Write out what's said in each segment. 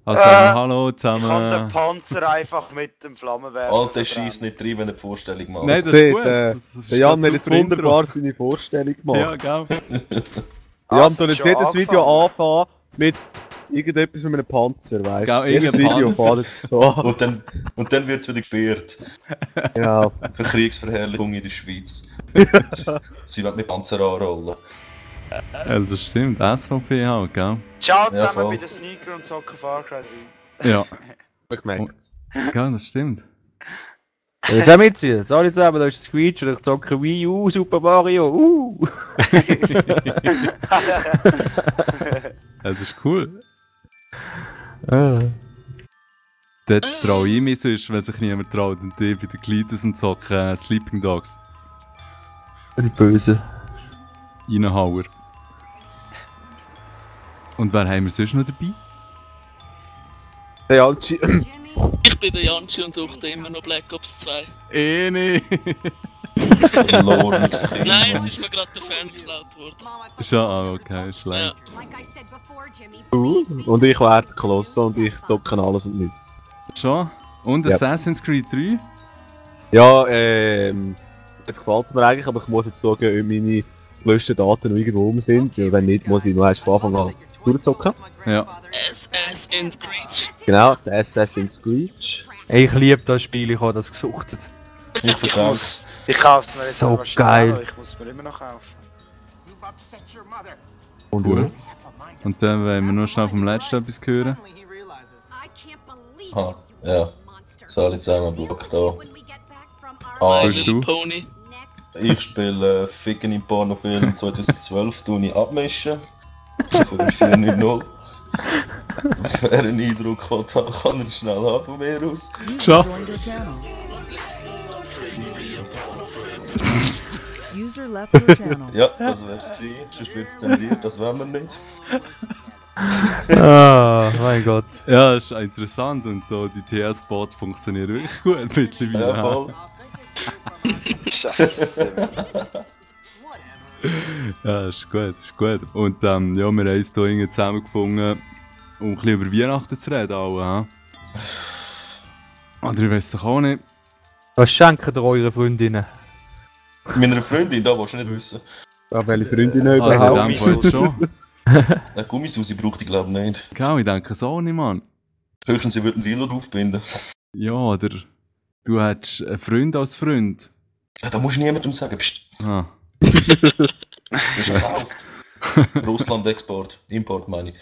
Also, hallo Ich kann den zusammen. Panzer einfach mit dem Flammenwerfer. Alter, schießt nicht rein, wenn du die Vorstellung machst. Nein, das ist Seht, gut. Das ist Der Jan hat grad jetzt super Intro. wunderbar seine Vorstellung Ja, gemacht. gell? Jan, du jetzt schon jedes Video angefangen. anfangen mit irgendetwas mit einem Panzer, weißt Gell, du? Jedes irgendein Video Panzer. fährt jetzt so an. Und dann wird es wieder geführt. Ja. Für Kriegsverherrlichung in der Schweiz. Sie wird mit Panzer anrollen. Ja, das stimmt. SVP halt, gell? Ciao Ja, zusammen voll. bei den Sneaker und Zocken Far Cry 3. Ja, Ich gemerkt. gell, das stimmt. Jetzt haben wir jetzt hier. Sorry zusammen, da ist Screech und ich zocke Wii U, Super Mario, Das ist cool. Ah. Dort traue ich mich sonst, wenn sich niemand traut. Und die bei den Glieders und zocken Sleeping Dogs. Die Böse. Reinhauer. Und wer haben wir sonst noch dabei? Der Janci. Ich bin der Janci und suchte immer noch Black Ops 2. Nee. Verlorenes Kind. Nein, Mann. es ist mir gerade der Fan geklaut worden. Schon, okay, ist Ja. leid. Und ich werde Kolosso und ich zocke alles und nichts. Schon? Und Ja. Assassin's Creed 3? Ja, das gefällt es mir eigentlich, aber ich muss jetzt sagen, ob meine gelöschten Daten noch irgendwo rum sind. Ja, wenn nicht, muss ich noch erst von Anfang an durchzocken. Ja. Assassin's Creed. Genau, der Assassin's Creed. Ich liebe das Spiel, ich habe das gesuchtet. Ich verkauf's. Ich kauf's mir jetzt So aber schnell geil. auch, ich muss mir immer noch kaufen. Und Cool. Und dann wollen wir nur schnell vom letzten etwas hören. Ah, ja. Alle zusammen, Block da. Ah, My willst Little du? Pony. Ich spiele Ficken im Pornofilm 2012, tue ich abmischen. Für 490. Wer einen Eindruck hat, kann er schnell haben von mir aus. Schon. User left your channel. Ja, das wär's gewesen. Sonst wird's zensiert, das wollen wir nicht. Ah, mein Gott. Ja, ist interessant und da die TS-Bot funktioniert wirklich gut mittlerweile. Ja, voll. Scheiße. Ja, ist gut, ist gut. Und ja, wir haben uns hier irgendwie zusammengefunden, um ein bisschen über Weihnachten zu reden. Auch, ja. Oder ich weiß doch auch nicht. Was schenkt ihr euren Freundinnen? Meiner Freundin, da willst du nicht wissen. Ja, welche Freundinnen Also in überhaupt? dem Fall jetzt schon. Eine Gummisusi braucht ich glaube nicht. Genau, ich denke so nicht, Mann. Höchstens sie würden Vilo draufbinden. Ja, oder du hättest einen Freund als Freund. Ja, da musst du niemandem sagen. Psst, Ah. das ist erlaubt. Russland-Export, Import meine ich.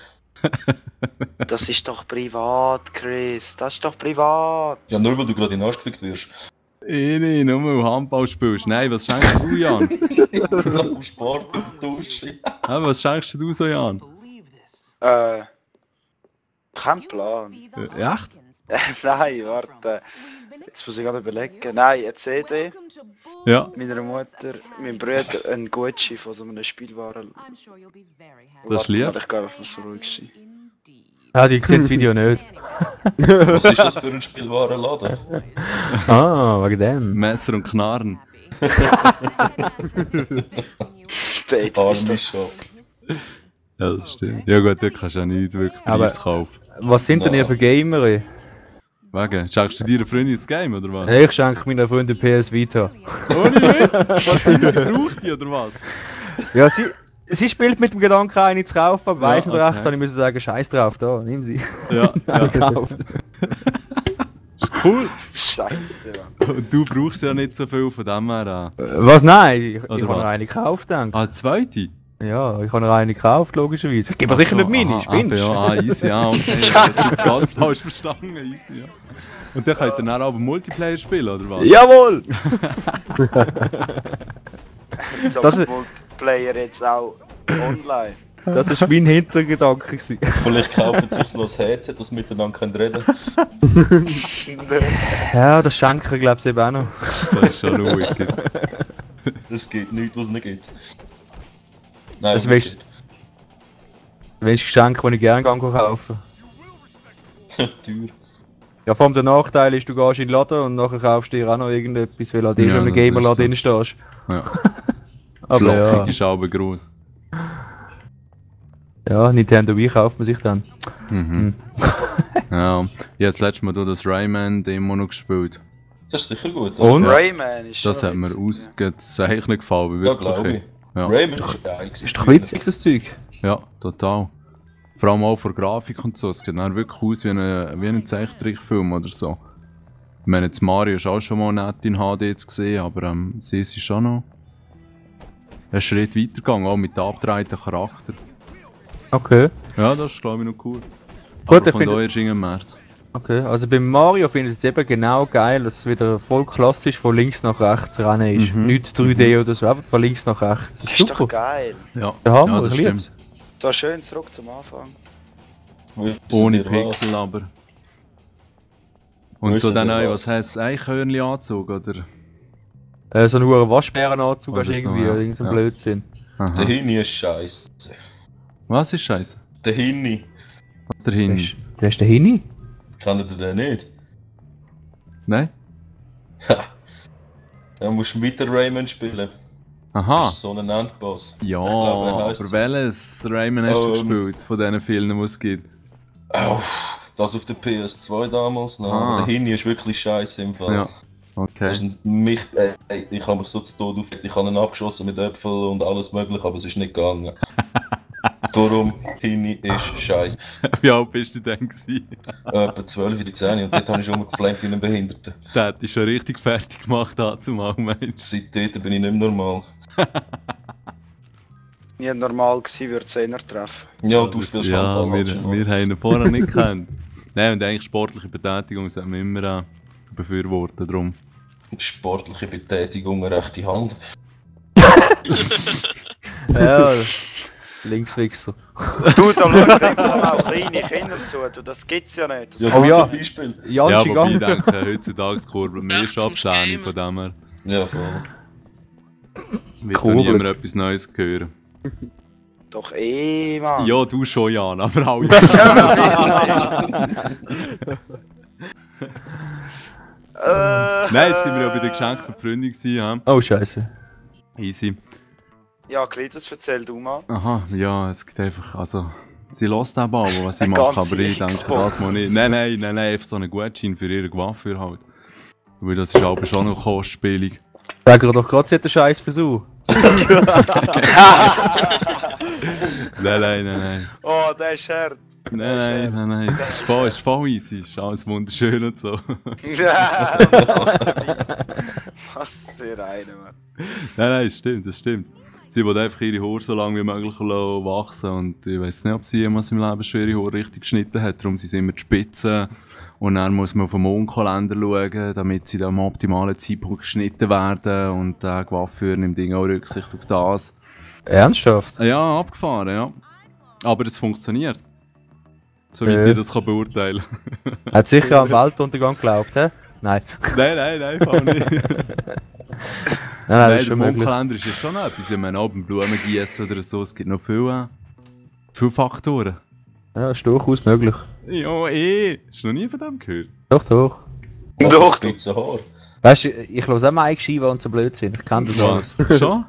Das ist doch privat, Chris. Das ist doch privat. Ja, nur weil du gerade in den Arsch gefickt wirst. Nee, nur weil du Handball spielst. Nein, was schenkst du, Jan? Am Sport und der Dusche. Ja, was schenkst du so, Jan? Kein Plan. Echt? Nein, warte. Jetzt muss ich gerade überlegen. Nein, eine CD. Ja, Meiner Mutter, meinem Bruder, ein Gucci von so einem Spielwaren. das ist lieb. Ich glaube, ich muss so ruhig sein. Ja, die sehen das Video nicht. Was ist das für ein Spielwarenladen? Ah, wegen dem. Messer und Knarren. Date ist Army das. Shop. Ja, das stimmt. Ja gut, da kannst du ja nicht wirklich Aber- Preis kaufen. Was sind denn ihr für Gamer? Wegen, schenkst du dir eine Freundin ins Game, oder was? Ich schenke meiner Freundin PS Vita. Ohne Witz? Was, die braucht die, oder was? Ja, sie spielt mit dem Gedanken, eine zu kaufen, aber Ja, weiss nicht okay. recht, ich müssen sagen, scheiß drauf, da, nimm sie. Ja, ja. Gekauft. Ist cool. Scheiße, Mann. Und du brauchst ja nicht so viel von dem her. Was, nein, ich Oder habe noch was? eine gekauft, denke Ah, zweite? Ja, ich habe noch eine gekauft, logischerweise. Ich gebe sicher nicht meine, spinnst du? Ja, easy, ja, okay. Ja, das ist jetzt ganz falsch verstanden, easy, ja. Und dann könnt ihr dann aber Multiplayer spielen, oder was? Jawohl! So Das ist- Multiplayer jetzt auch online. Das war mein Hintergedanke. gewesen. Vielleicht kaufen sie sich noch ein Headset, das miteinander reden können. Ja, das schenken glaube ich eben auch noch. Das ist schon ruhig. Das geht nichts, was es nicht gibt. Nein, Das nicht weißt- geht. Das ist ein Geschenk, das ich gerne kaufen Teuer. Ja, vor allem der Nachteil ist, du gehst in den Laden und nachher kaufst du dir auch noch irgendetwas, weil du halt eh Ja, schon im das Gamerladen ist so. drin stehst. Ja. Aber Die ja. ist aber gross. Ja, Nintendo Wii kauft man sich dann. Mhm. Ja, ich habe das letzte Mal das Rayman-Demo noch gespielt. Das ist sicher gut. Und? Rayman ist Das schon hat mir witzig. ausgezeichnet gefallen, Ja, wirklich. glaube ich. Ja. Rayman ist geil. Ist doch witzig, das Zeug. Ja, total. Vor allem auch von der Grafik und so. Es sieht dann wirklich aus wie ein Zeichentrickfilm oder so. Ich meine, jetzt Mario ist auch schon mal nett in HD jetzt gesehen, aber sie ist schon noch einen Schritt weitergegangen, auch mit dem abgedrehten Charakter. Okay. Ja, das ist glaube ich noch cool. Gut, Aber ich kommt auch finde. erst im März. Okay, also bei Mario finde ich es eben genau geil, dass es wieder voll klassisch von links nach rechts rennen ist. Mhm. Nicht 3D oder so, einfach von links nach rechts. Das ist Ist doch super. geil. Ja, Der Hammer, das ich stimmt. lieb's. So schön zurück zum Anfang. Ohne Pixel aber. Und so Wissen dann ihr auch, was? was heisst es, Eichhörnli-Anzug, oder? So einen hohen Waschbärenanzug Oder hast du so, irgendwie, ja. irgend so ein Ja. Blödsinn. Der Aha. Hini ist scheiße. Was ist scheiße? Der Hini. Was dahin? Der ist der Hini? Kennt ihr den nicht? Nein? Dann musst du mit der Rayman spielen. Aha. Das ist so ein Endboss. Ja, glaube, er aber heisst- welches Rayman hast du Oh, gespielt, von diesen vielen, die es gibt? Das auf der PS2 damals noch. Ah. Aber der Hini ist wirklich scheiße im Fall. Ja. Okay. Das ist ich habe mich so zu Tod aufgeregt. Ich habe ihn abgeschossen mit Äpfeln und alles mögliche, aber es ist nicht gegangen. Darum, Hini ist scheiße. Wie alt bist du denn gewesen? Etwa 12 oder 10 und dort habe ich schon mal geflammt wie einen Behinderten. Der hat dich schon richtig fertig gemacht, zumal, meinst du? Seitdem bin ich nicht mehr normal. Nie normal gewesen, würde es eher treffen. Ja, du spielst Ja, Handball. wir haben ihn vorher nicht gekannt. Nein, und eigentlich sportliche Betätigung sollten wir immer befürworten, darum. Sportliche Betätigung, rechte Hand. Ja, Linkswichser. Du, da schauen einfach auch kleine Kinder zu. Du, das gibt's ja nicht. Das Oh ja. Zum Beispiel. Ja, Janschi wobei ich Gang. denke, heutzutage kurbelt mehr Echt schon ab zum 10 von Gamen. dem her. Ja, voll. Wird Kurbelt. niemand etwas Neues hören. doch eh, Mann. Ja, du schon, Jan, aber auch Nein, jetzt sind wir ja bei den Geschenken für die Freundin gewesen, ja. Oh, Scheiße. Easy. Ja, Klitus, erzähl du mal. Aha, ja, es gibt einfach, also... Sie lässt eben auch, was ich Eine mache, ganze aber ich denke Xbox. das mal nicht. Nein, einfach so einen Gutschein für ihre Coiffeur halt. Weil das ist aber schon noch kostspielig. Sag ihr doch gerade, sie hat einen scheiß Versuch. Nein. Oh, der ist hart. Nein, es ist voll easy, es ist alles wunderschön und so. Was für eine, Mann. Nein, das stimmt. Sie will einfach ihre Haare so lange wie möglich wachsen und ich weiß nicht, ob sie jemals im Leben schon ihre Haare richtig geschnitten hat, darum sind sie immer die Spitzen und dann muss man auf den Mondkalender schauen, damit sie dann am optimalen Zeitpunkt geschnitten werden und der Coiffeur nimmt auch Rücksicht auf das. Ernsthaft? Ja, abgefahren, ja. Aber es funktioniert. Soweit ich das kann beurteilen. Hat sicher am Weltuntergang geglaubt, hä? Nein. Nein, voll nicht. Nein, das Nein, ist der schon möglich. Mondkalender ist ja schon noch etwas. Ich meine, auch beim Blumengießen oder so, es gibt noch viele Faktoren. Ja, ist durchaus möglich. Ja, hast du noch nie von dem gehört? Doch, doch. Doch, du. Spitze Haar. Weißt du, ich höre auch Mike Shiva und so Blödsinn. Ich kenne das alles. Was? Schon?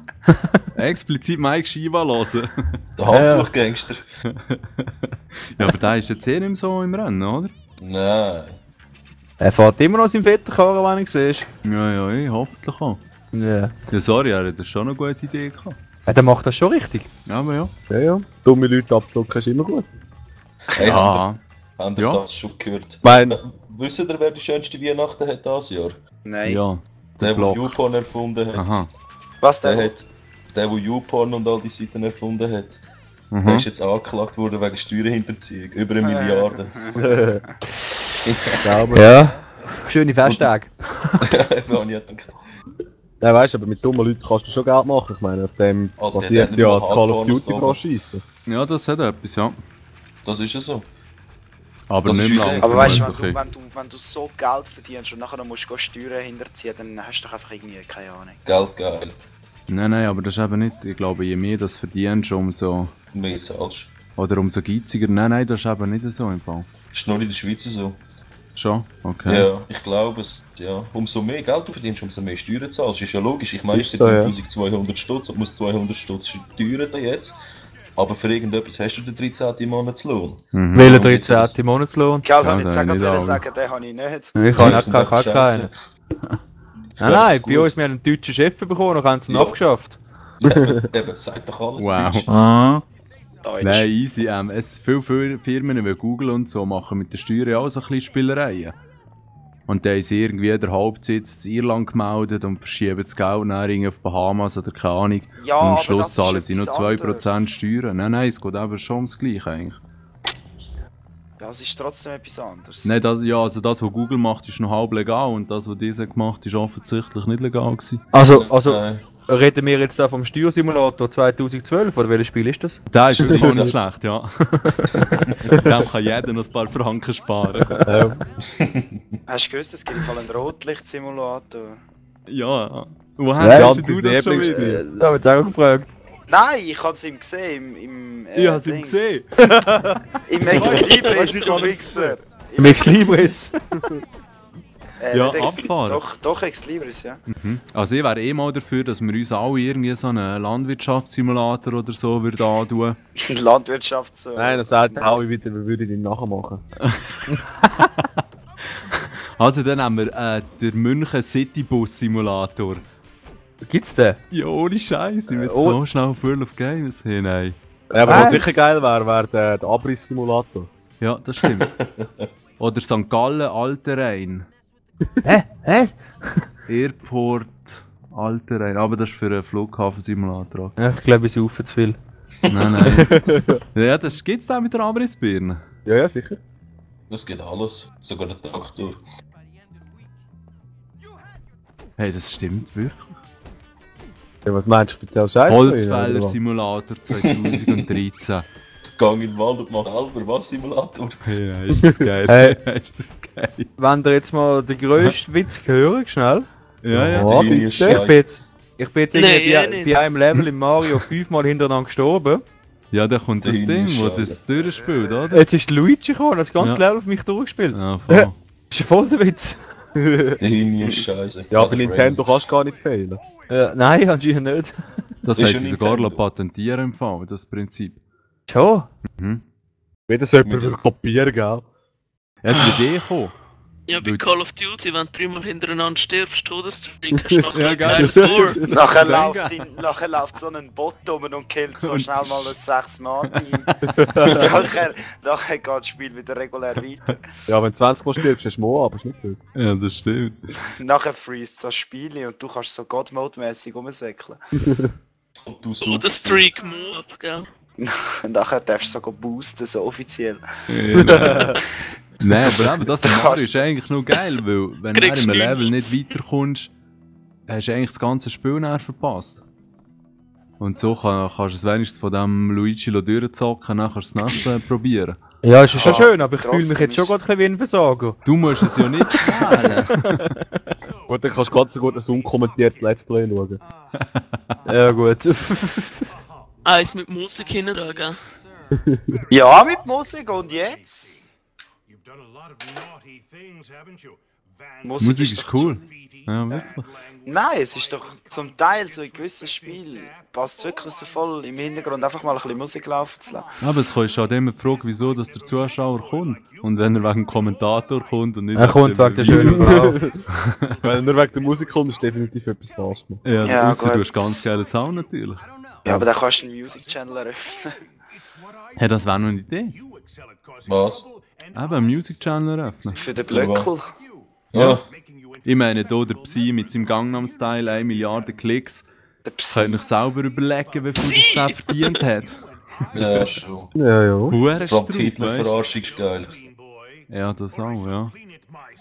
Explizit Mike Shiva hören? Der Handtuchgangster. Ja, aber der ist jetzt eh nicht mehr so im Rennen, oder? Nein. Er fährt immer noch seinen fetten Karren, wenn ich siehst. Ja, hoffentlich auch. Ja. Ja, sorry, er hat schon eine gute Idee gehabt. Ja, der macht das schon richtig. Ja, aber ja. Ja. Dumme Leute abzocken ist immer gut. Hey, habt ihr Ja. das schon gehört? Mein, Wisst ihr, wer die schönste Weihnachten hat dieses Jahr? Nein. Ja, Der Block. YouPorn erfunden hat. Aha. Was Der denn? der YouPorn und all die Seiten erfunden hat. Der Mhm. ist jetzt angeklagt worden wegen Steuerhinterziehung. Über 1 Milliarde. ja. Schöne Festtage. Habe ich gedacht. Ja, weißt du, aber mit dummen Leuten kannst du schon Geld machen. Ich meine, auf dem Oh, der basiert hat ja nur die Call of Hardpornos Duty da. Franchise. Ja, das hat etwas, ja. Das ist ja so. Aber Das nicht ist mehr okay. lang. Aber weißt du, okay. wenn du so Geld verdienst und nachher noch musst du Steuern hinterziehen, dann hast du doch einfach irgendwie keine Ahnung. Geld geil. Nein, aber das ist eben nicht. Ich glaube, je mehr das verdienst, umso. Mehr zahlst. Oder umso geiziger. Nein, das ist eben nicht so im Fall. Ist nur in der Schweiz so. Schon? Okay. Ja, ich glaube es. Ja. Umso mehr Geld du verdienst, umso mehr Steuern zahlst. Ist ja logisch. Ich meine, ich Ist so, verdiene ja. 1200 Stutz und muss 200 Stutz steuern da jetzt. Aber für irgendetwas hast du den 13. Monatslohn. Welcher 13. Monatslohn? Gell, Ja, ich das jetzt habe ich nicht sagen, den habe ich nicht. Ich habe Das ist auch einfach keinen. scheisse. Nein, bei gut. uns, wir haben einen deutschen Chef bekommen und haben ihn Ja. abgeschafft. Eben, sag doch alles. Wow. Deutsch. Ah. Deutsch. Nein, easy. Es viele Firmen wie Google und so machen mit den Steuern auch so ein bisschen Spielereien. Und dann haben sie irgendwie den Hauptsitz in Irland gemeldet und verschieben das Geld nach irgendwie auf Bahamas oder keine Ahnung. Ja, und am aber Schluss das ist zahlen sie nur etwas 2% anderes. Steuern. Nein, es geht aber schon ums Gleiche eigentlich. Ja, es ist trotzdem etwas anderes. Nein, also das, was Google macht, ist noch halb legal und das, was diese gemacht ist offensichtlich nicht legal gewesen. Also, Nein. reden wir jetzt da vom Steuersimulator 2012 oder welches Spiel ist das? Der ist wirklich auch nicht schlecht, ja. Dem kann jeder noch ein paar Franken sparen. Hast du gewusst, es gibt im Fall einen Rotlichtsimulator? Ja. Woher hast du das schon wieder? Da haben wir jetzt auch gefragt. Nein, ich habe es ihm gesehen, im Ich hab's ihm Dings. gesehen. Im Ex-Libris, du Wichser. Im Ex-Libris. Ja, nicht abgefahren. Doch Ex-Libris, ja. Also ich wäre mal dafür, dass wir uns alle irgendwie so einen Landwirtschaftssimulator oder so würden antun. Landwirtschaft so. Nein, das sagt auch wieder, wir würden ihn nachmachen. Also dann haben wir den München Citybus Simulator. Gibt's den? Ja, ohne Scheiß, ich will jetzt Oh. noch schnell auf World of Games hin. Hey. Ja, aber Was? was sicher geil wäre, wäre der Abriss-Simulator. Ja, das stimmt. Oder St. Gallen Alterrhein. Hä? Airport Alterrhein. Aber das ist für einen Flughafensimulator. Ja, ich glaube, ich saufe zu viel. Nein. Ja, das gibt's da mit der Abrissbirne. Ja, ja, sicher. Das geht alles. Sogar der Traktor. Hey, das stimmt wirklich. Ja, was meinst du, ich erzähl Scheiße? Holzfäller Simulator 2013. Gang in den Wald und mach selber was Simulator. Ja, ist das geil. Ist das geil. Wenn ihr jetzt mal den grössten Witz hören, schnell. Ja, ja. Oh. bitte. Ich bin jetzt irgendwie Nein, nicht. bei einem Level im Mario 5-mal hintereinander gestorben. Ja, da kommt das Deine Ding, wo Scheiße. das durchspielt, oder? Jetzt ist Luigi gekommen und hat das ganze Ja. Level auf mich durchgespielt. Ja, voll. Ist ja voll der Witz. Deine Scheiße. Ja, bei Nintendo kannst du gar nicht fehlen. Nein, anscheinend nicht. Das Ist haben ja sie sogar Nintendo. patentieren im Fall, das Prinzip. Schon? Mhm. Wenn das jemand Mit- will kopieren, gell? Es wird eh kommen. Ja, bei Weil- Call of Duty, wenn du dreimal hintereinander stirbst, Todesstreak, hast du nachher Ja, einen geil. geilen Score. Nachher läuft so ein Bot um und killt so Und- schnell mal ein 6-Mann-Team. nachher geht das Spiel wieder regulär weiter. Ja, wenn du 20 Mal stirbst, hast du Mo, aber ist nicht böse. Ja, das stimmt. Nachher freest das Spiel und du kannst so God-Mode-mäßig rumsäckeln. Und du Todesstreak Move, gell? Nachher darfst du sogar boosten, so offiziell. Ja. Nein, aber eben, das Szenario Kannst- ist eigentlich noch geil, weil wenn du Kriegst in einem nichts. Level nicht weiterkommst, hast du eigentlich das ganze Spiel nachher verpasst. Und so kannst du es wenigstens von dem Luigi durchzocken, dann kannst du das nächste probieren. Ja, ist schon Ja, schön, aber ich fühle mich trotzdem jetzt schon ist- gerade ein bisschen wie ein Versager. Du musst es ja nicht wählen. Gut, dann kannst du ganz gut ein unkommentiertes Let's Play schauen. Ja, gut. Eins mit Musik hinten da, gell? Ja, mit Musik und jetzt? You've done a lot of naughty things, haven't you? Musik ist cool. Ja, wirklich. Nein, es ist doch zum Teil so in gewissen Spielen passt es wirklich so voll im Hintergrund einfach mal ein bisschen Musik laufen zu lassen. Aber es ist halt immer die Frage, wieso dass der Zuschauer kommt. Und wenn er wegen dem Kommentator kommt und nicht Er kommt wegen der schönen Frau. Wenn er nur wegen der Musik kommt, ist definitiv etwas falsch gemacht. Ja, Ja, ausser gut. du hast ganz geilen Sound natürlich. Ja, aber dann kannst du einen Music Channel eröffnen. Hey, das wäre noch eine Idee. Was? Eben, einen Music Channel eröffnen. Für den Blöckel. Ja. Ich meine, hier der Psy mit seinem Gangnam Style 1 Milliarde Klicks. Der Könnt ihr euch selber überlegen, wie viel das der verdient hat. Ja, schon. Ja, ja. Huere Vor allem Strut, die weißt Titelverarschung ist geil. du? Ja, das auch, ja.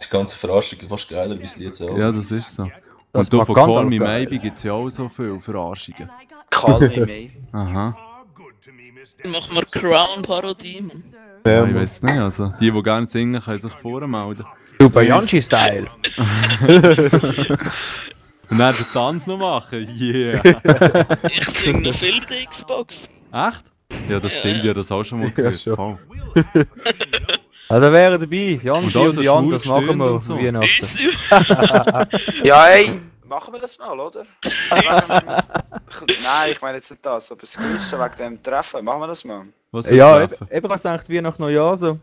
Die ganze Verarschung ist fast geiler wie das Lied selber. Ja, das ist so. Das Und hier mag von ganz Call Me geil. Maybe gibt es ja auch so viele Verarschungen. Call me May. Aha. Dann machen wir Crown-Parodie, Mann. Ja, ich weiß nicht, also die gerne singen, können sich vormelden. Super Yanschi-Style. Und dann den Tanz noch machen, yeah! Ich singe noch viel bei der Xbox. Echt? Ja, das stimmt, ja, das auch schon mal Ja, gehört. schon. Voll. Ja, da wären dabei. Janschi Und und so Jan, das schwul machen wir stöhnen und so. Weihnachten. Easy. Ja, ey, machen wir das mal, oder? Nein, ich meine jetzt nicht das, aber Screech wegen dem Treffen, machen wir das mal. Was für Ja, Treffen? eben als denkt wie nach Neujahr so.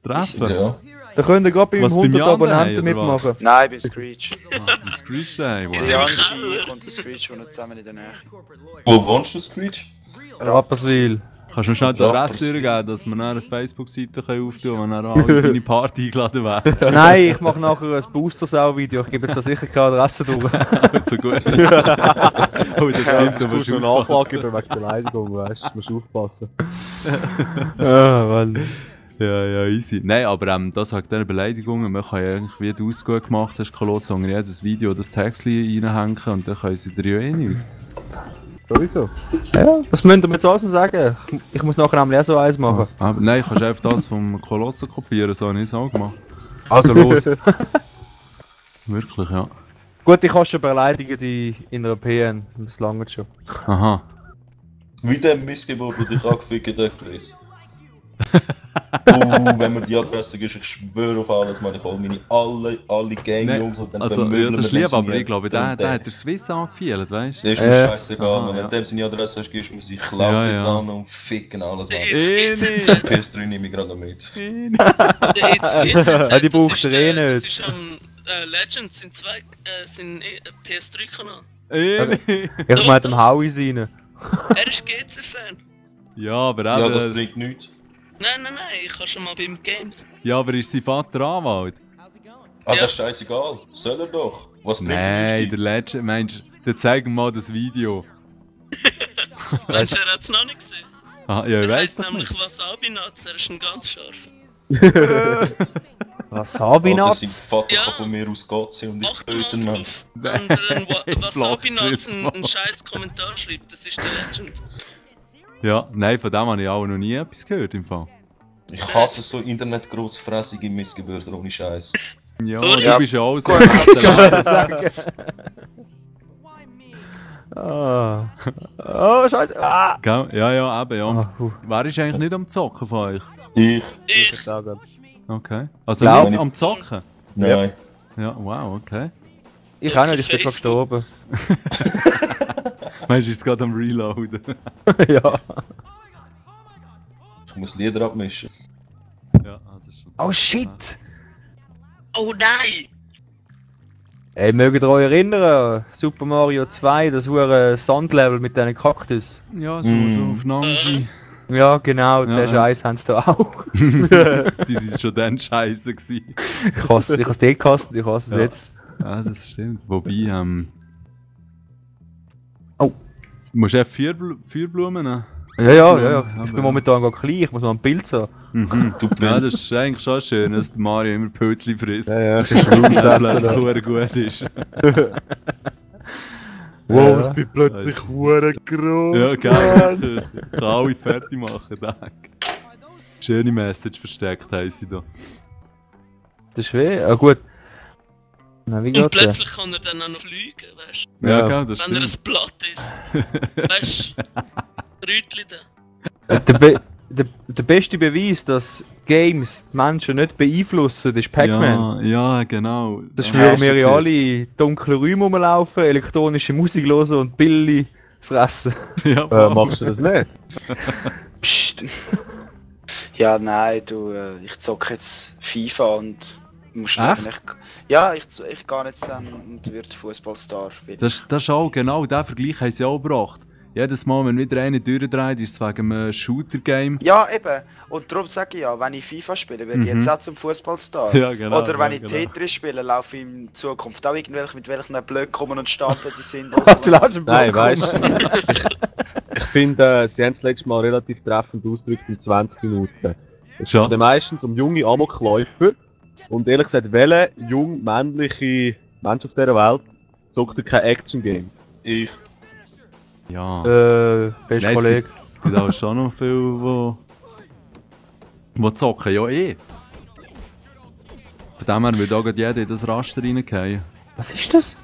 Das Treffen? Ja. Da könnt ihr gerade bei Was, meinem beim 100 Jan Abonnenten daheim, oder was? mitmachen. Nein, bei Screech. Ein Screech Day, Der wow. Janski und der Screech wohnen zusammen in der Nähe. Wo wohnst du, Screech? Rapperswil. Kannst du mir schnell die Adresse durchgeben, dass wir dann eine Facebook-Seite auftun können, wo dann alle in meine Party eingeladen werden? Nein, ich mache nachher ein Booster-Sau-Video. Ich gebe jetzt da sicher keine Adresse durch. So gut. Oh, das Ja, stimmt, du aber musst noch Nachlage über wegen Beleidigung, weißt du? Du musst aufpassen. Ja, Mann. Ja, easy. Nein, aber das wegen dieser Beleidigungen, man kann ja eigentlich, wie du es gut gemacht hast, Koloss, in jedes Video das Textchen reinhängen und dann können sie dir ja eh nicht. Sowieso. Ja, was müsst ihr mir jetzt alles noch sagen? Ich muss nachher nämlich auch so eins machen. Was? Aber nein, kannst einfach das vom Koloss kopieren, so habe ich es auch gemacht. Also los. Wirklich, ja. Gut, ich habe schon beleidigt in einer PN. Das langt schon. Aha. Wie dem Missgeburt, der dich angefickt hat, Chris. Wenn mir die Adresse gibst, ich schwöre auf alles, man, ich hole meine alle Gang-Jungs und dann Also, ja, bemühen das ist wir lieb, dem aber seine ich glaube, der hat der Swiss angefühlt, weißt du? Das ist mir scheißegal, Aha, man. ja. Wenn dem seine Adresse hast, gibst du mir sie, ich Ja, laufe ja. dort an und ficken alles, man. nicht! PS3 nehme ich gerade noch mit. Ja, die braucht ihr eh Das nicht. ist am Legends, sind PS3-Kanal. Nicht! Ich meine dem Howie rein. Er ist GC-Fan. Ja, aber Ja, das eben, bringt nichts. Nein, ich habe schon mal beim Games. ja, aber ist sein Vater Anwalt? Ah, Ja. das ist scheißegal. Soll er doch. Was bringt Nein, Justiz? der Legend, meinst du, dann zeig mir mal das Video. Meinst du, er hat es noch nicht gesehen? Ah, ja, ich Er weiss weiss doch nämlich nicht. Wasabi-Nuts, er ist ein ganz scharf. Wasabi-Nuts? Sein Vater Ja. kann von mir aus Gott sein und ich Acht mal töten, man. drauf. Wenn er ein Nein, Wasabi-Nuts Flachwitz, einen scheiß Kommentar schreibt, das ist der Legend. Ja, nein, von dem habe ich auch noch nie etwas gehört im Fall. Ich hasse so internetgrossfressige Missgebürter ohne Scheiß. Ja, Sorry. du bist ja auch so. Gut. Ah. Oh, scheiße. Ah. Gell? Ja, eben, ja. Ah, puh. Wer ist eigentlich nicht am Zocken von euch? Ich? Ich, Okay. Also Glaub- nicht am Zocken? Nein. Ja, wow, okay. Ich auch nicht, ich bin schon gestorben. Meinst du, ist gerade am Reloaden? Ja. Ich muss Lieder abmischen. Ja, also schon. Oh shit! oh nein! Ey, mögt ihr euch erinnern? Super Mario 2, das hure Sandlevel mit diesen Kaktus. Ja, so Mm. aufeinander sein. Ja, genau, Ja, den ja. Scheiß haben sie da auch. Die sind schon dann scheiße gewesen. Ich hasse es eh gehasst, ich hasse es Ja. jetzt. Ja, das stimmt. Wobei, Oh. Du musst einfach Feuerblumen nehmen. Ja. Ich aber- bin momentan gar klein, ich muss mal ein Bild sehen. Mhm. Du Ja, Bild. das ist eigentlich schon schön, dass der Mario immer Pilzli frisst. Ja, Das ist plötzlich hure gut ist. Wow, ich bin plötzlich hure groß. Ja, geil. Ich kann alle fertig machen, danke. Schöne Message versteckt haben sie da. Das ist weh. Ah gut. Na, wie Und geht's? plötzlich kann er dann auch noch fliegen, weißt du? Ja, Ja. gell, das Wenn er stimmt. ein Blatt ist. Weißt du? Rütli da. Der beste Beweis, dass Games die Menschen nicht beeinflussen, ist Pac-Man. Ja, genau. Das Ja, schwören wir ist ja gut. alle in dunklen Räumen rumlaufen, elektronische Musik hören und Billy fressen. Ja, Machst du das nicht? Psst. Ja, nein, du, ich zocke jetzt FIFA und muss Echt? nicht. Ja, ich gehe jetzt dann und werde Fußballstar. Das ist auch genau der Vergleich haben sie auch gebracht. Jedes Mal, wenn wieder einer durchdreht, ist es wegen einem Shooter-Game. Ja, eben. Und darum sage ich ja, wenn ich FIFA spiele, werde ich jetzt auch zum Fußballstar. Ja, genau. Oder wenn ja, ich genau. Tetris spiele, laufe ich in Zukunft auch irgendwelche mit welchen Blöcken kommen und stapeln die sind. Was, du lässt einen Nein, Block weißt kommen? du, ich finde, sie haben es letztes Mal relativ treffend ausgedrückt in 20 Minuten. Es Schon? geht meistens um junge Amokläufer. Und ehrlich gesagt, welcher jung männliche Mensch auf dieser Welt zockt kein Action-Game? Ich. Ja. Best Nein, Kollege. es gibt auch schon noch viele, die zocken, ja eh. Von dem her würde auch gerade jeder in das Raster reingehen. Was ist das?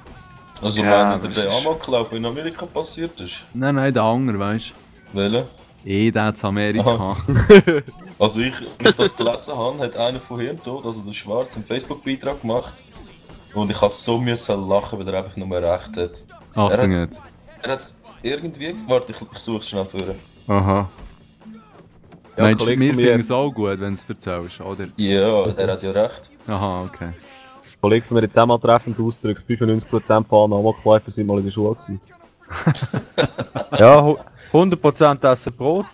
Also Ja, wenn das der ist- Amoklauf in Amerika passiert ist. Nein, der andere, weißt du. Welcher? Der zu Amerika. Aha. Also ich das gelesen habe, hat einer von hier tot, also der Schwarz, einen Facebook-Beitrag gemacht. Und ich so müssen lachen, weil er einfach nur recht hat. Achtung jetzt. Er hat irgendwie... Warte, ich suche es schnell vor. Aha. Ja, Meinst du, Kollege wir von mir- finden es auch gut, wenn du es erzählst, oder? Ja, er hat ja recht. Aha, okay. Ein Kollege von mir hat zusammen treffend ausgedrückt, 95% von allen Amokläufer sind mal in der Schule gewesen. Ja, 100% essen Brot.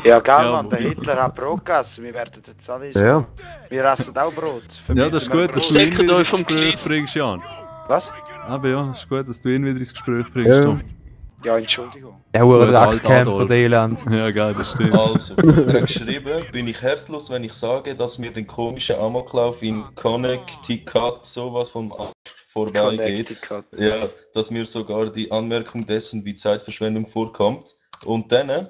Ja, gell, Ja, Mann, der aber- Hitler hat Brot gegessen. Wir werden jetzt alle so. Ja. Wir essen auch Brot. Ja, das ist gut, dass du ihn Steckt wieder euch ins vom Gespräch Knie. bringst, Jan. Was? Aber ja, das ist gut, dass du ihn wieder ins Gespräch bringst, Ja. Tom. Ja, Entschuldigung. Der hure Guter alter Dreckscamper, Adolf. der Elend. Ja, geil, das stimmt. Also, er hat geschrieben, bin ich herzlos, wenn ich sage, dass mir den komischen Amoklauf in Connecticut sowas vom Arsch vorbeigeht. Connecticut. Ja, dass mir sogar die Anmerkung dessen wie Zeitverschwendung vorkommt. Und dann,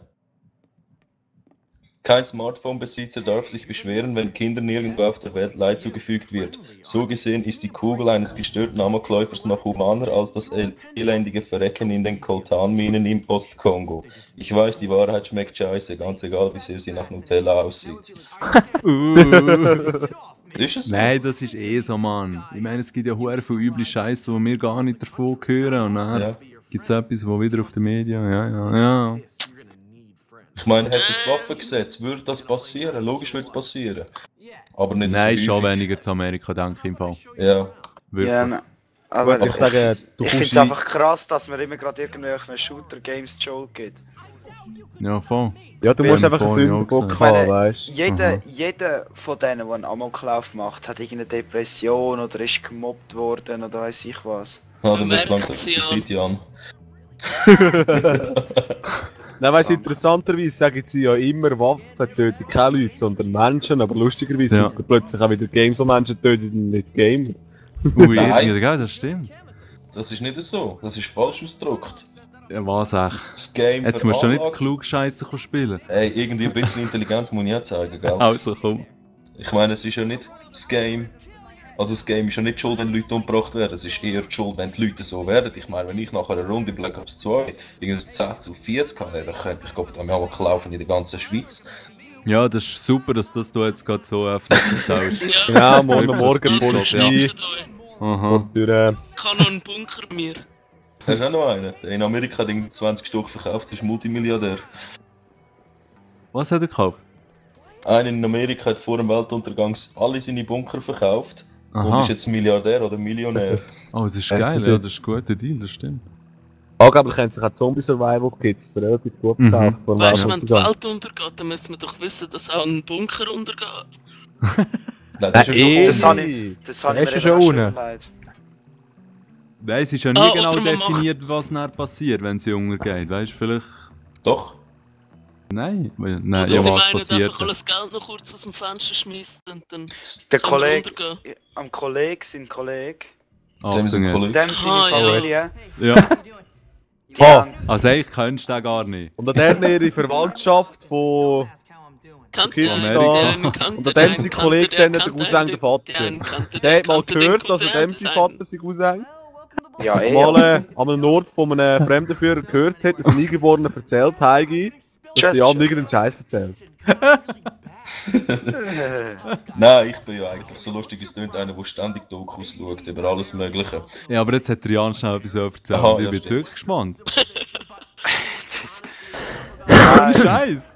kein Smartphone-Besitzer darf sich beschweren, wenn Kindern nirgendwo auf der Welt Leid zugefügt wird. So gesehen ist die Kugel eines gestörten Amokläufers noch humaner als das elendige Verrecken in den Coltan-Minen im Ostkongo. Ich weiß, die Wahrheit schmeckt scheiße, ganz egal, wie sehr sie nach Nutella aussieht. Ist es so? Nein, das ist eh so, Mann. Ich meine, es gibt ja hure viel üble Scheiße, wo wir gar nicht davon hören. Und dann Ja. gibt es etwas, wo wieder auf den Medien. Ja. Ich meine, hätte das Waffengesetz, würde das passieren? Logisch würde es passieren. Aber nicht Nein, so schon häufig. weniger zu Amerika, denke ich im Fall. Ja. Wirklich. Ja, nein. Aber Ich sage, du ich finde kommst es einfach krass, dass man immer gerade irgendwelche Shooter-Games die Schuld gibt. Ja, voll. Ja, du musst einfach einen vorhin auch Sündenbock gesagt. Ich meine, haben, weißt du. Jeder von denen, der einen Amoklauf macht, hat irgendeine Depression oder ist gemobbt worden oder weiß ich was. Ah, dann wird Merkt langsam sie die an. Zeit, Jan. Nein, weißt du, interessanterweise sagen sie ja immer, Waffen töten keine Leute, sondern Menschen, aber lustigerweise Ja. sind es dann plötzlich auch wieder Games, die Menschen töten und nicht Games. Ui, Nein. irgendwie, gell, das stimmt. Das ist nicht so. Das ist falsch ausgedrückt. Ja, was echt? Das Game Jetzt musst du nicht veranlagt- klug Scheiße spielen. Ey, irgendwie ein bisschen Intelligenz muss ich auch zeigen, gell? Also komm. Ich meine, es ist ja nicht das Game. Also das Game ist ja nicht die Schuld, wenn Leute umgebracht werden. Es ist eher die Schuld, wenn die Leute so werden. Ich meine, wenn ich nach einer Runde Black Ops 2 irgendein 10:40 habe, dann könnte ich auf dem Hammer laufen in der ganzen Schweiz. Ja, das ist super, dass das du jetzt gerade so öffentlich erzählst. Ja, Ja, morgen Ja. Morgen Polizei Aha. und durch... ich habe noch einen Bunker bei mir. Hast du auch noch einen? Der in Amerika hat irgendwie 20 Stück verkauft, das ist Multimilliardär. Was hat er gekauft? Einer in Amerika hat vor dem Weltuntergang alle seine Bunker verkauft und Aha. ist jetzt Milliardär oder Millionär. Oh, das ist Ja, geil, das ja, ist- das ist ein guter Deal, das stimmt. Angeblich haben sich auch Zombie-Survival-Kits relativ gut Mhm. gekauft. von Weißt du, wenn die Weltuntergang. Welt untergeht, dann müssen wir doch wissen, dass auch ein Bunker untergeht. Nein, das ist ja schon Das voll- habe das habe Der ich ist mir ja eben auch schon schon unten. überlegt. Nein, es ist ja nie Ah, genau oder man definiert, was dann passiert, wenn sie untergeht. Weißt du, vielleicht. Doch. Nein, nein, Oder ja, sie was meinen, passiert? einfach alles Geld noch kurz aus dem Fenster schmeißen und dann Der kann man Kollege, untergehen. am Kollege, sein Kollege, Achtung Dem jetzt. Kollege. dem seine Ah, ja. Familie, Ja, die Oh. haben, also eigentlich könntest du den gar nicht. Und dann ihre Verwandtschaft von... Kennt Okay, ihr Amerika. die einen, kennt Und ihr dann den, sein kennt ihr Kollege den, dann der kennt ihr Cousin den, der Vater. die einen, kennt ihr Der den, hat mal kennt ihr den gehört, dass er Cousin, dem sein das Vater sein Cousin ja eh, mal an einem Ort von einem Fremdenführer gehört hat, dass ein Eingeborener erzählt habe, dass Just- die anderen irgendeinen Scheiß erzählt. Nein, ich bin ja eigentlich so lustig, wie es tönt, einer, der ständig Dokus schaut über alles Mögliche. Ja, aber jetzt hat der Jan schnell etwas erzählt. Aha, Ich ja, bin jetzt stimmt. wirklich gespannt. Nein, Scheiß!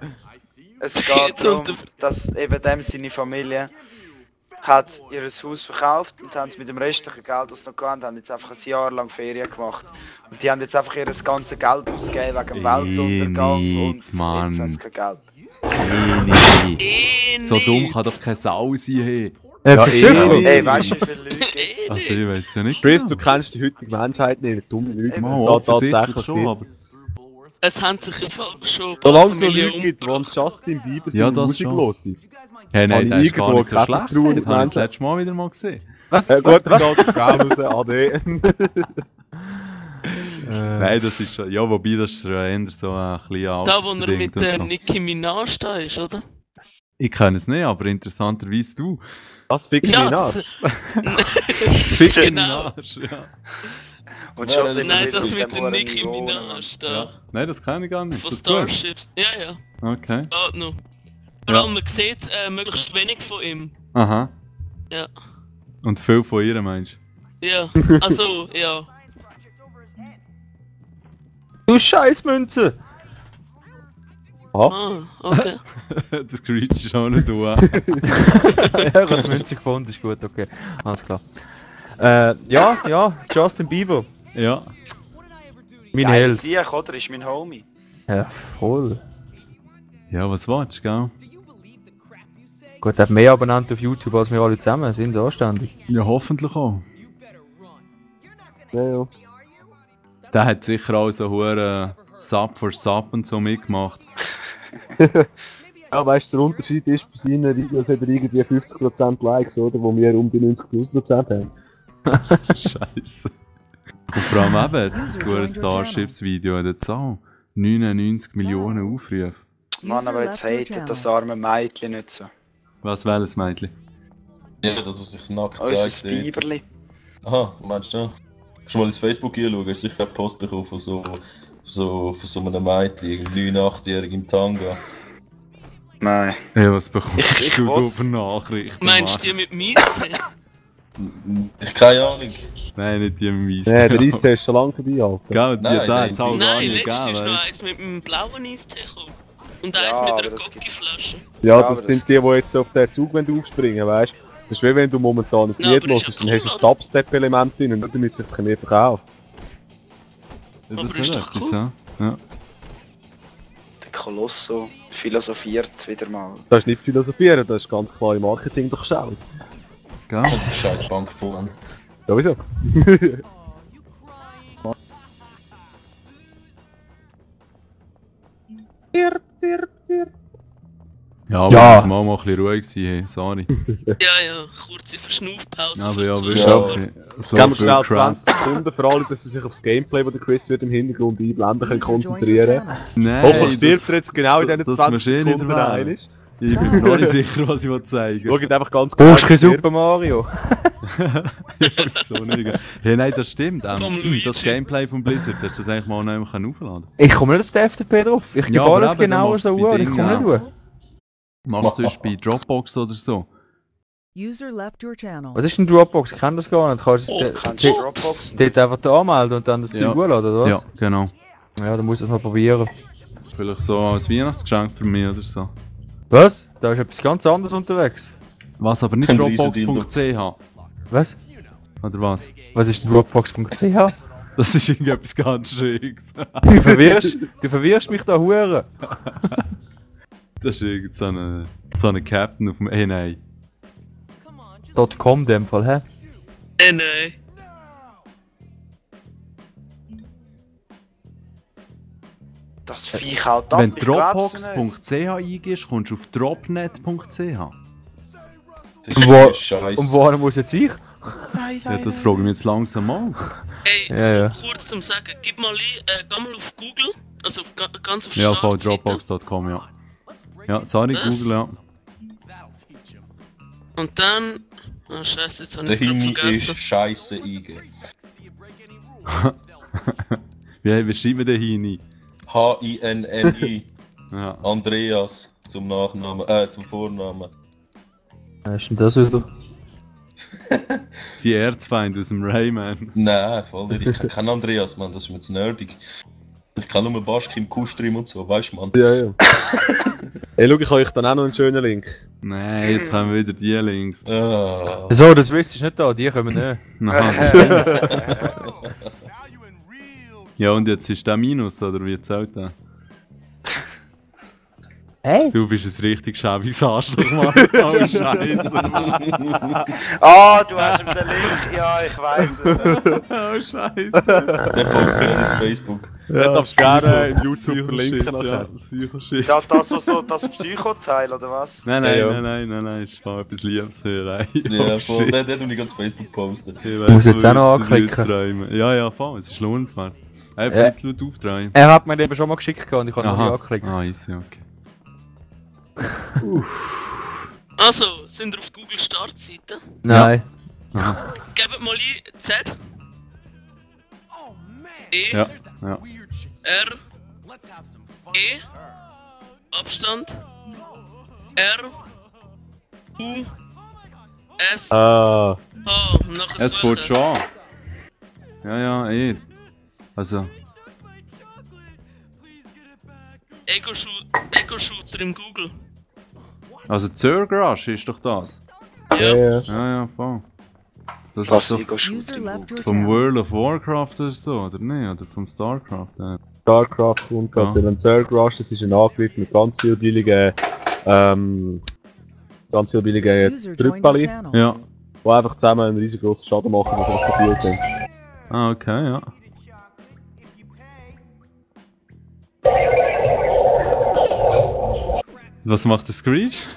es geht darum, dass eben dem seine Familie hat ihr Haus verkauft und haben es mit dem restlichen Geld, das sie noch hatten, haben jetzt einfach ein Jahr lang Ferien gemacht. Und die haben jetzt einfach ihr ganzes Geld ausgegeben wegen dem Weltuntergang und jetzt Mann. haben sie kein Geld. Nee. So dumm kann doch keine Sau sein, hey. Ja, Verschicken. Ey, weißt du, wie viele Leute gibt's? Also ich weiß ja nicht. Chris, du kennst die heutige Menschheit nicht, dumme Leute, Mal, dass es da offensichtlich tatsächlich schon, gibt. aber... Es haben sich im Fall schon ein Solange es so Familien Leute gibt, die an umgebracht. Justin Bieber Ja, sind, das Musik schon. los sind. Hey, nein, Habe der ich ist gar irgendwo nicht so keine schlecht. Vertrauen Den in habe ich das Menschen. letzte Mal wieder mal gesehen. Was? Ja, gut, Was? dann geht es raus, ade. Nein, das ist schon... Ja, wobei das ist schon eher so ein bisschen Da, wo er altersbedingt mit und so. Nicki Minaj da ist, oder? Ich kenne es nicht, aber interessanterweise du. Was fickt mich nach? Fick Genau. ja. Und Ja, schon nein, sind wir Nein, wieder das auf mit dem der hohen Nicki Niveau. Minaj da. Ja. Nein, das kenne ich gar nicht. Von Ist das gut? Starships. Ja, ja. Okay. Geht noch. Vor Ja. allem, man sieht möglichst wenig von ihm. Aha. Ja. Und viel von ihr, meinst Ja, also, ja. Du Scheißmünze! Ah, okay. Der Screech ist auch nicht da. Ja, ich habe die Münze gefunden, ist gut, okay. Alles klar. Ja, Justin Bieber. Ja. Mein Geil, Held. Sieg, oder? Ist mein Homie. Ja, voll. Ja, was willst du, gell? Gut, er hat mehr Abonnenten auf YouTube als wir alle zusammen, sind anständig. Ja, hoffentlich auch. Ja. Der hat sicher auch so hure Sub for Sub und so mitgemacht. Ja, weißt du, der Unterschied ist, bei seinen Videos hat er irgendwie 50% Likes, oder? Wo wir um die 90% haben. Scheiße. Und vor allem eben, das hure Starships-Video hat jetzt auch 99 Millionen Aufrufe. Mann, aber jetzt hatet das arme Mädchen nicht so. Was welches Mädchen? Ja, das, was ich nackt Unser zeigt. Biberli. Aha, meinst du ja? Schon mal ins Facebook anschauen, hast du sicher einen Post bekommen von so einem Mädchen, irgendwie 9-8-jährig im Tanga. Nein. Ja, was bekommst Ich du da will's. für Nachrichten? Meinst du Mann? die mit Miestee? Keine Ahnung. Nein, nicht die im Weiss. Nee, der Eistee ist schon lange vorbei, Alter. Gell, die Nein, da nein, hat's auch gar Nein, nicht letztens gegeben, ist noch weißt eins mit einem blauen Eistee gekommen. Und Ja, eins aber mit einer das gibt's. Cocky-Flasche. Ja, aber das sind die jetzt auf den Zug aufspringen, weißt du? Das ist wie wenn du momentan ein Ja, Lied aber ist hörst, ja dann hast du ein cool, Dubstep-Element drin und dann damit sich das mehr verkauft. du? Ja, Aber das ist ist doch etwas, cool. ja. Ja. Der Kolosso philosophiert wieder mal. Das ist nicht philosophieren, das ist ganz klar im Marketing durchschaut. Gell? Die scheiß Bank voll. Sowieso. Ja, aber Ja. muss mal ein bisschen ruhig sein, hey, sorry. Ja, kurze Verschnaufpause. Aber ja, für wirklich. Ja. So Geben wir viel schnell Crap. 20 Sekunden für alle, dass sie sich aufs Gameplay, das der Quiz wird im Hintergrund einblenden können, User joined your konzentrieren. channel. Nein, Hoffentlich stirbt er jetzt genau in diesen das 20 musst du eh nicht Sekunden erwähnen. ein. Ich bin mir noch nicht sicher, was ich zeigen will. Schaut einfach ganz genau. Brauchst du kein Super Mario? Ja, wieso nicht? Hey, nein, das stimmt. Komm, Luigi. Das Gameplay von Blizzard, hast du das eigentlich mal noch einmal aufladen? Ich komme nicht auf die FDP drauf. Ich gebe Ja, aber alles eben, dann genau machst du so bei an, ich Ding, komme ja. nicht durch. Machst du zum Beispiel bei Dropbox oder so? User left your channel. Was ist denn Dropbox? Ich kenne das gar nicht. Kannst du Oh, Kannst du Dropboxen? dort einfach da anmelden und dann das Zeug Ja. hochladen, oder was? Ja, genau. Ja, dann musst du das mal probieren. Vielleicht so als Weihnachtsgeschenk für mich oder so. Was? Da ist etwas ganz anderes unterwegs. Was aber nicht Ein riesen Dropbox.ch, Was? oder was? Was ist denn Dropbox.ch? Das ist irgendetwas ganz Schräges. Du verwirrst mich da hure. Das ist irgend so eine Captain auf dem... Hey, nein. .com in dem Fall, hä? Nein. Das Viech halt ab, Wenn du ich glaub's nicht. Dropbox.ch eingehst, kommst du auf dropnet.ch. Wo- Scheiß. Und woher muss jetzt ich? Ja, das frage ich mich jetzt langsam mal. Ey, Ja, ja. kurz zum Sagen, gib mal ein, geh mal auf Google, also auf, ganz auf Ja, voll Startseite. dropbox.com, ja. Ja, sorry, Was? Google, ja. Und dann... Oh scheiße, jetzt habe Der ich grad Hini ist vergessen. scheiße eingeben. Wie schreiben wir den Hini? H-I-N-N-I. Ja. Andreas zum Nachnamen, zum Vornamen. Was ist denn das wieder? Die Erzfeind aus dem Rayman. Nein, voll nicht. Ich kenne keinen Andreas, Mann, das ist mir zu nerdig. Ich kann nur Baschki im Kustrim und so, weißt du, Mann. Ja, ja. Ey, schau, ich habe euch dann auch noch einen schönen Link. Nein, jetzt haben wir wieder die Links. Ah. So, das Witz ist nicht da, die kommen nicht. Nein. Ja, und jetzt ist der Minus, oder wie zählt der? Hey? Du bist ein richtig schäbiges Arschloch, Mann. Oh, Scheiße. Ah, du hast ihm den Link, ja, ich weiß es. Oh, Scheiße. Der postet wieder ins Facebook. Ja, darfst du gerne im YouTube Psycho-Shit, verlinken ja. nachher. Psycho-Shit. Ja, das so das Psychoteil, oder was? Nein, Ja, ja. nein, ist mal etwas Liebeshörei. Ja, Oh, voll. shit. Den tue ich ganz Facebook posten. Ich Muss weiss, jetzt wo auch noch ich das anklicken. träume. Ja, voll, es ist lohnenswert. Einfach Ja. jetzt laut auftragen. Er hat mir den eben schon mal geschickt und ich kann noch nicht anklicken. Ah, easy, okay. Also, sind wir auf Google Startseite? Nein. Aha. Gebt mal ein Z. E. Ja, ja. R. E. Abstand. R. U. S. Ah, Ah, nachher Es fährt schon an. Ja, eh. Also, Ego-Shooter im Google. also Zergrush ist doch das. Ja. Ja, voll. Das Was ist ich doch User left your vom channel. World of Warcraft oder so, oder nicht? Oder vom Starcraft? Ja. Starcraft und ganz viel. Und Zergrush, das ist ein Angriff mit ganz vielen billigen, User joined your Trüppeli, channel. Ja. die einfach zusammen einen riesengroßen Schaden machen, die nicht so viel sind. Ah, okay, ja. Was macht der Screech?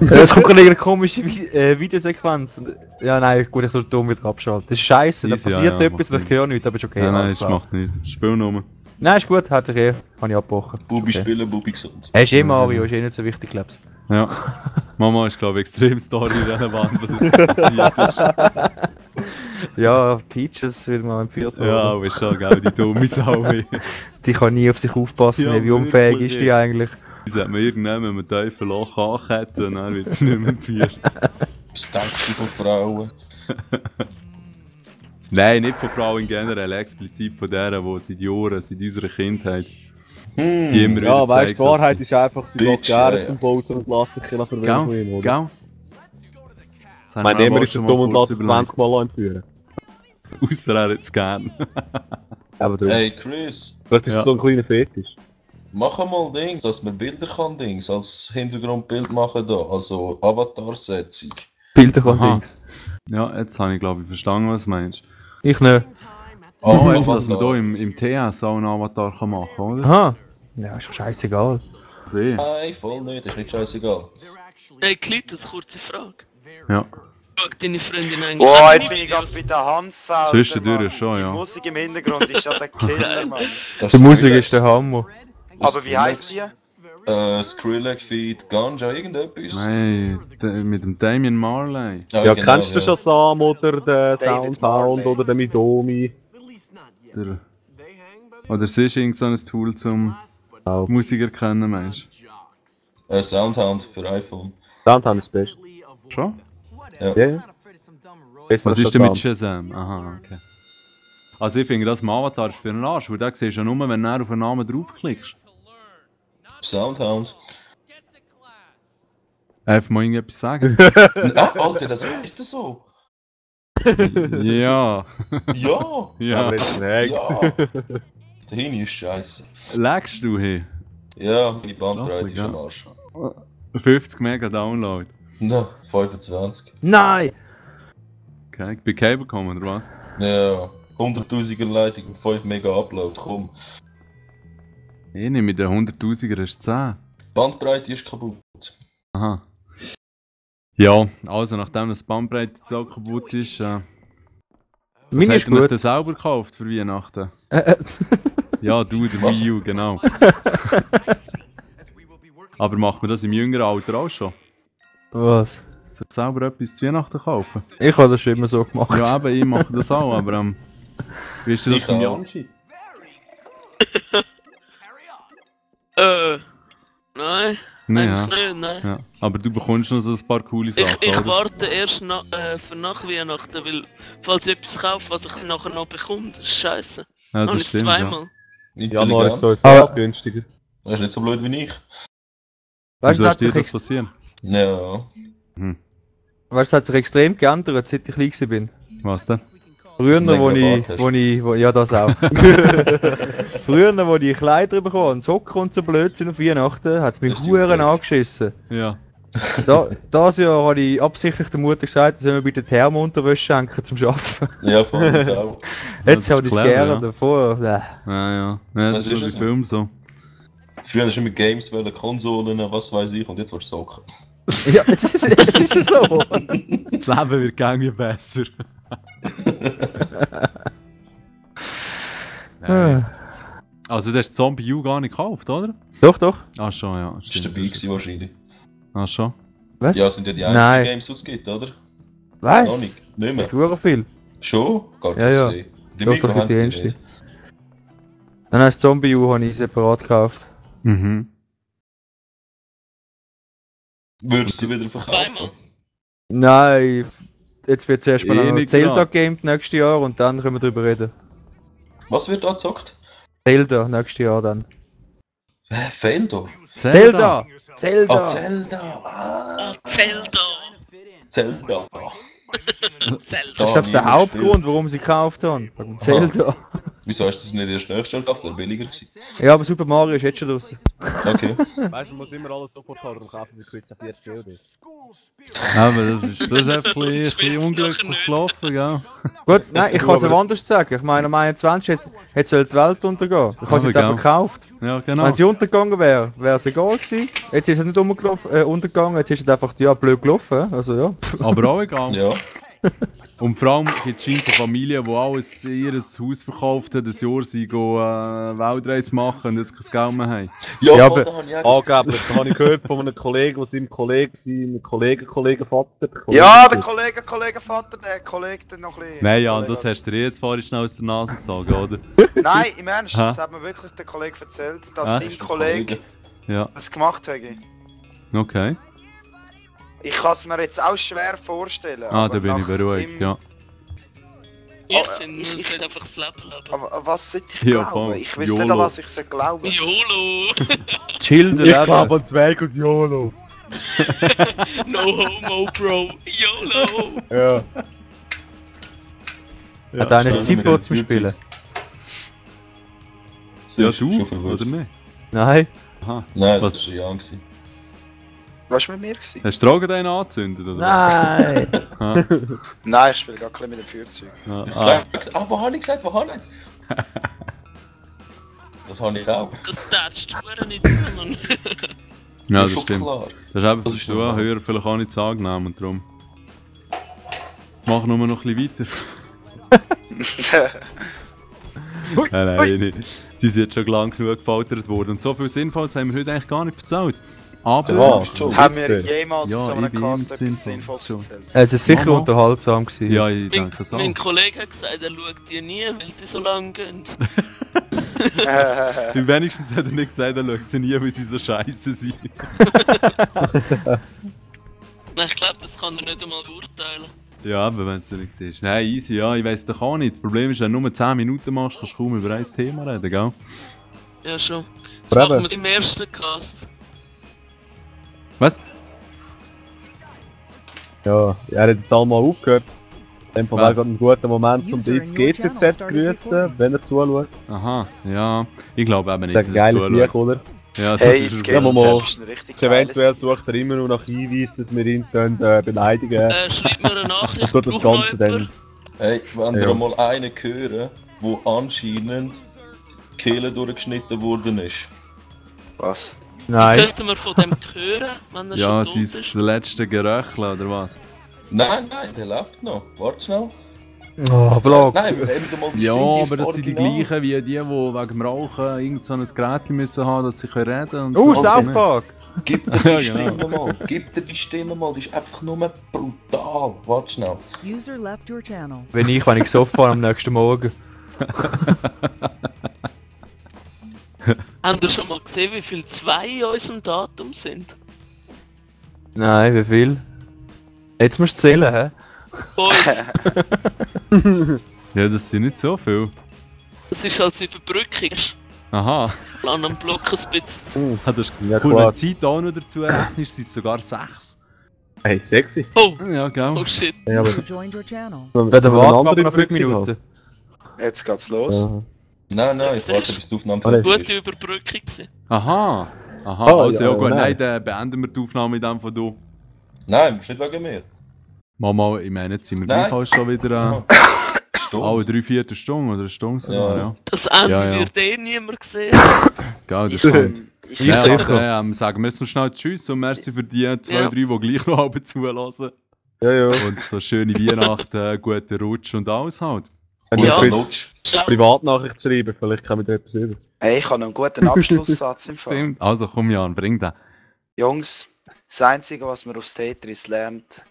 Es kommt gerade eine komische Videosequenz. Ja, nein, gut, ich soll den Ton wieder abschalten. Das ist scheiße, da Easy, passiert ja, etwas macht und ich höre nichts, aber ist okay. Nein, alles das klar. macht nicht. Spielnummer. Nein, ist gut, hat sich habe ich abgebrochen. Bubi Okay. spielen, Bubi gesund. Er ist eh Mario, ist eh nicht so wichtig, glaubst du. Ja. Mama ist, glaube ich, extrem storyrelevant, was jetzt passiert ist. Ja, Peaches will mal empfiehlt worden. Ja, aber schon, gell, die dumme Sau. Die kann nie auf sich aufpassen, Ja, wie unfähig wirklich. ist die eigentlich. Die sollte man irgendwann mit einem tiefen Loch anketten und dann wird sie nicht mehr geführt. Was denkst du von Frauen? Nein, nicht von Frauen generell, explizit von denen, die seit Jahren, seit unserer Kindheit, die immer wieder Ja, weißt du, zeigt, die Wahrheit ist einfach, sie geht Bitch, gerne ja. zum Bowser und lässt sich ein bisschen Gell? verwirren, oder? Gell? Das haben Mein wir Nehmer auch ist so schon dumm mal und kurz lässt sich überlegt. 20 Mal entführen. Ausser er jetzt gern. Aber du, Hey Chris, vielleicht ist Ja. es so ein kleiner Fetisch. mach einmal Dings, dass man Bilder kann Dings als Hintergrundbild machen da, also Avatar-Setzung. Bilder von Aha. Dings. Ja, jetzt habe ich, glaube ich, verstanden, was du meinst. Ich nicht. Oh, Avatar. dass man hier im TS auch einen Avatar kann machen kann, oder? Aha. Ja, ist doch scheißegal. Sehen. Nein, voll nicht, das ist nicht scheißegal. Hey, Klitus, kurze Frage. Ja. Schau deine Freundin eigentlich. Boah, jetzt bin ich gerade bei der Handfeld. Zwischendurch schon, Die ja. Musik im Hintergrund ist ja der Killer, Mann. Das Die Musik Skrillex. ist der Hammer. Aber wie heisst die? Skrillex feat. Ganja, irgendetwas? Nein, mit dem Damien Marley. Ja, genau, kennst du ja. Shazam oder den David Soundhound Marley. oder den Midomi? Der, oder es ist irgend so ein Tool zum Musik erkennen, meinst Soundhound für iPhone. Soundhound ist das Beste. du? Schon? Ja, ja. Besser Was als ist denn mit Shazam. Shazam? Aha, okay. Also ich finde das im Avatar ist für einen Arsch, weil da siehst du ja nur, wenn du auf einen Namen draufklickst. Soundhound. Einfach mal irgendetwas sagen. Ah, Alter, das ist das so? Ja. Ja! Ja. Aber jetzt nicht. Ja! Der Hini ist scheiße. Lagst du hier? Ja, meine Bandbreite Das ist ja. am Arsch. 50 Mega Download. Na, 25. Nein! Okay, bei Cable kommen oder was? Ja, 100.000er Leitung und 5 Mega Upload, komm. Eh nicht, mit der 100.000er ist 10. Bandbreite ist kaputt. Aha. Ja, also nachdem das Bandbreite jetzt auch kaputt ist, was Meine habt ist ihr euch gut. denn selber gekauft für Weihnachten? Äh, Ja, du, der Was? Wii U, genau. Aber macht man das im jüngeren Alter auch schon? Was? Sich selber etwas zu Weihnachten kaufen? Ich habe das schon immer so gemacht. Ja, eben, ich mache das auch, aber wie ist denn das Ich beim auch. Janchi? Nein. Nein, ja. Eigentlich nicht, nein. Ja. Aber du bekommst noch so ein paar coole Ich, Sachen, ich oder? warte erst für nach Weihnachten, weil falls ich etwas kaufe, was ich nachher noch bekomme, das ist scheiße. Ja, Noch das nicht stimmt, ja. zweimal. Januar ist so Intelligent. jetzt Aber- auch günstiger. Das ist nicht so blöd wie ich. Weißt Wieso du, es ist hat dir sich das passiert? Ja. weißt, es hat sich extrem geändert, seit ich klein gewesen bin. Was denn? Früher, Dass du wo länger ich, Bart hast. ja das auch. Früher, wo ich Kleider bekommen und Socken und so Blödsinn auf Weihnachten, hat es mich Das ist Huren perfekt. angeschissen. Ja. Das Jahr habe ich absichtlich der Mutter gesagt, sollen wir bitte Thermounterwäsche schenken zum Arbeiten. Ja, voll ich auch. Jetzt ist habe ich es clever, gerne, ja. davor. Ja, ja. Ja, das Was ist ist so es wie Film so. Früher hast du immer Games wollen, Konsolen, was weiß ich, und jetzt willst du Socken. Ja, es ist ja so. Das Leben wird irgendwie besser. Nein. Also du hast Zombie U gar nicht gekauft, oder? Doch, doch. Ah schon, ja. Das war dabei gewesen wahrscheinlich. Ah schon. Was? Ja, sind ja die einzigen Nein. Games, die es gibt, oder? Noch Was? nicht. Nicht mehr. Huren viel. Schon? Gar Ja, nicht ja. gesehen. Die Doch, Mikro doch, haben die sie erste. nicht. Dann hast du Zombie U habe ich separat gekauft. Mhm. Würdest du sie wieder verkaufen? Zweimal. Nein, jetzt wird zuerst mal Eh noch nicht Zelda klar. gamed nächstes Jahr und dann können wir drüber reden. Was wird da gezockt? Zelda nächstes Jahr dann. Feldo? Zelda! Zelda! Ah, Zelda! Ah, Zelda! Zelda! Zelda! Das ist glaub ich, der Hauptgrund, warum sie gekauft haben. Wegen Zelda. Wieso hast du das nicht erst nächstes Jahr gekauft? Wäre billiger gewesen. Ja, aber Super Mario ist jetzt schon draußen. Okay. Weißt du, man muss immer alles sofort haben, darum kaufen wir kurz auf die erste Spiel. Aber das ist einfach ein bisschen unglücklich gelaufen, gell? Gut, nein, ich kann es auch anders sagen. Ich meine, am 21. jetzt soll die Welt untergehen. Ich habe sie jetzt Aber einfach gekauft. Ja, genau. Wenn sie untergegangen wäre, wäre es egal gewesen. Jetzt ist es nicht untergegangen, jetzt ist es einfach ja, blöd gelaufen. Also ja. Aber auch egal. Ja. Und vor allem gibt es eine Familie, die alles ihr Haus verkauft hat, ein Jahr sie Weltreise machen und jetzt kein Geld mehr haben. Ja, aber- da habe ich auch Angeblich, da habe ich gehört von einem Kollegen, der seinem Kollegen-Vater... Ja, der Kollege-Vater, der Kollege dann noch ein bisschen... Nein, Jan, das hast du dir jetzt vorhin schnell aus der Nase gezogen, oder? Nein, im Ernst, Hä? das hat mir wirklich der Kollege erzählt, dass Hä? sein Kollege Ja, das gemacht hat. okay. Ich kann es mir jetzt auch schwer vorstellen. Ah, aber da bin ich nach beruhigt, ihm- ja. Ich Oh, finde, ich- es ich- sollte einfach das Leben leben. Aber an was sollte ich Ja, glauben? voll. Ich weiß nicht, YOLO. an was ich soll glauben. YOLO! Chill, Ich der glaube Leben. an Zwerg und YOLO. No homo, bro! YOLO! Ja. Hat einer schnell Zippo mit zum der Spielen? Ja, Schon du, verwirrt. oder nicht? Nein. Aha. Nein, Was? das war Jan. Gewesen. Was war mit mir? Gewesen? Hast du Drogen einen angezündet, oder? Nein! Ah, Nein, ich spiele gar nicht mit dem Feuerzeug. ah, Ich ah. sag's, wo habe ich gesagt, wo habe ich? Das habe ich auch. Das tätscht du nicht an, Mann. Ja, das schon stimmt. klar. Das ist eben Das für ist die normal. Zuhörer vielleicht auch nicht so angenehm und darum. Mach nur noch ein bisschen weiter. Nein, nicht. Die sind jetzt schon lang genug gefoltert worden. Und so viel Sinnvolles haben wir heute eigentlich gar nicht erzählt. Aber... Ja. Schon. Haben wir jemals Ja, in so einem ich bin Cast im etwas Sinnvoll. Sinnvolles Schon. erzählt? Es ist sicher Mama. unterhaltsam gewesen. Ja, ich Mein, denke so. mein Kollege hat gesagt, er schaut die nie, weil die so lang gehen. Wenigstens hat er nicht gesagt, er schaut sie nie, weil sie so scheiße sind. Nein, ich glaube, das kann er nicht einmal beurteilen. Ja, aber wenn du nicht siehst. Nein, easy, ja, ich weiss doch auch nicht. Das Problem ist, wenn du nur 10 Minuten machst, kannst du kaum über ein Thema reden, gell? Ja, schon. Das Aber machen wir im ersten Cast. Was? Ja, er hat jetzt einmal aufgehört. Dann wäre gerade ein guter Moment, um User die in ins your channel GCZ zu started grüßen, recording. wenn er zuschaut. Aha, ja. Ich glaube eben nicht, Das ist ein geiler Tier, oder? Ja, das Hey, ist jetzt es. geht Ja, mal. es ein richtig Jetzt eventuell geiles- sucht er immer nur nach Hinweisen, dass wir ihn dann, beleidigen. Schreibt mir eine Nachricht. Ich tue das braucht noch Ganze dann. jemand? Hey, wenn Ja. ihr mal einen hören, wo anscheinend die Kehle durchgeschnitten worden ist. Was? Nein. Könnten wir von dem hören, wenn er Ja, schon tot ist? sein letzte Geröcheln, oder was? Nein, der lebt noch. Warte schnell. Oh, Blog. Nein, wir haben mal die Ja, Stimme, aber das sind die Original. gleichen wie die wegen dem Rauchen irgend so ein Gerät müssen haben, dass sie reden können. Und Oh, so. South Park! Gib dir Ja, die genau. Stimme mal. Gib dir die Stimme mal. Die ist einfach nur brutal. Warte schnell. User left your channel. Wenn ich gesoffen habe am nächsten Morgen. Habt ihr schon mal gesehen, wie viele 2 in unserem Datum sind? Nein, wie viel? Jetzt musst du zählen, hä? 5. Ja, das sind nicht so viel. Das ist als Überbrückung. Aha, An einem Block ein bisschen. das ist Ja, cool. Wenn klar. du die Zeit auch noch dazu rechnest, sind es sogar 6. Hey, sexy. Oh, Ja, gell? oh shit. Ja, aber User joined your channel. Dann warten wir noch 5 Minuten. Jetzt geht's los. Ja. Nein, ich warte, bis die Aufnahme Warte. fertig Gute ist. Überbrückung gewesen. Aha, aha, Oh, also ja, ja, gut. nein. Nein, dann beenden wir die Aufnahme mit dem von du. Nein, musst nicht wegen mir. Mama, ich meine, jetzt sind wir Nein. gleich auch schon wieder Stimmt. alle 3/4 Stunde oder eine Stunde sogar, Ja. ja. Das Ende Ja, ja. wird eh niemand gesehen. Gell, das Ich, stimmt. ich, Ja, Ja, sicher. sagen wir jetzt noch schnell Tschüss und merci für die 2, Ja. 3, die gleich noch halb zulassen. Ja, ja. Und so schöne Weihnachten, guten Rutsch und alles halt. Wenn Ja. ihr Guten kurz Rutsch. Ciao. Privatnachricht schreiben, vielleicht kann ich da etwas über. hey, ich habe einen guten Abschlusssatz im Fall. Stimmt. Also komm Jan, bring den. Jungs, das Einzige, was man aufs Tetris lernt,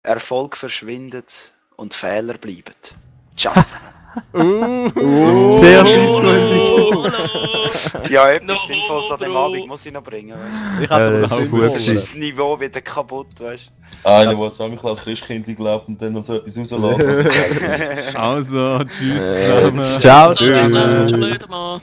Erfolg verschwindet und Fehler bleiben. Ciao. Sehr Hallo, tiefgründig. hallo. Ja, etwas No, Sinnvolles an dem Bro. Abend muss ich noch bringen, weißt Ich hätte Ja, das das auch ist gut gut. du? Sonst gefunden. ist das Niveau wieder kaputt, weißt Einer, der Samichlaus als Christkindli glaubt und dann noch so etwas rauslässt, was er gegessen hat. Also, tschüss zusammen. Ciao Ciao, zusammen. blöder Mann.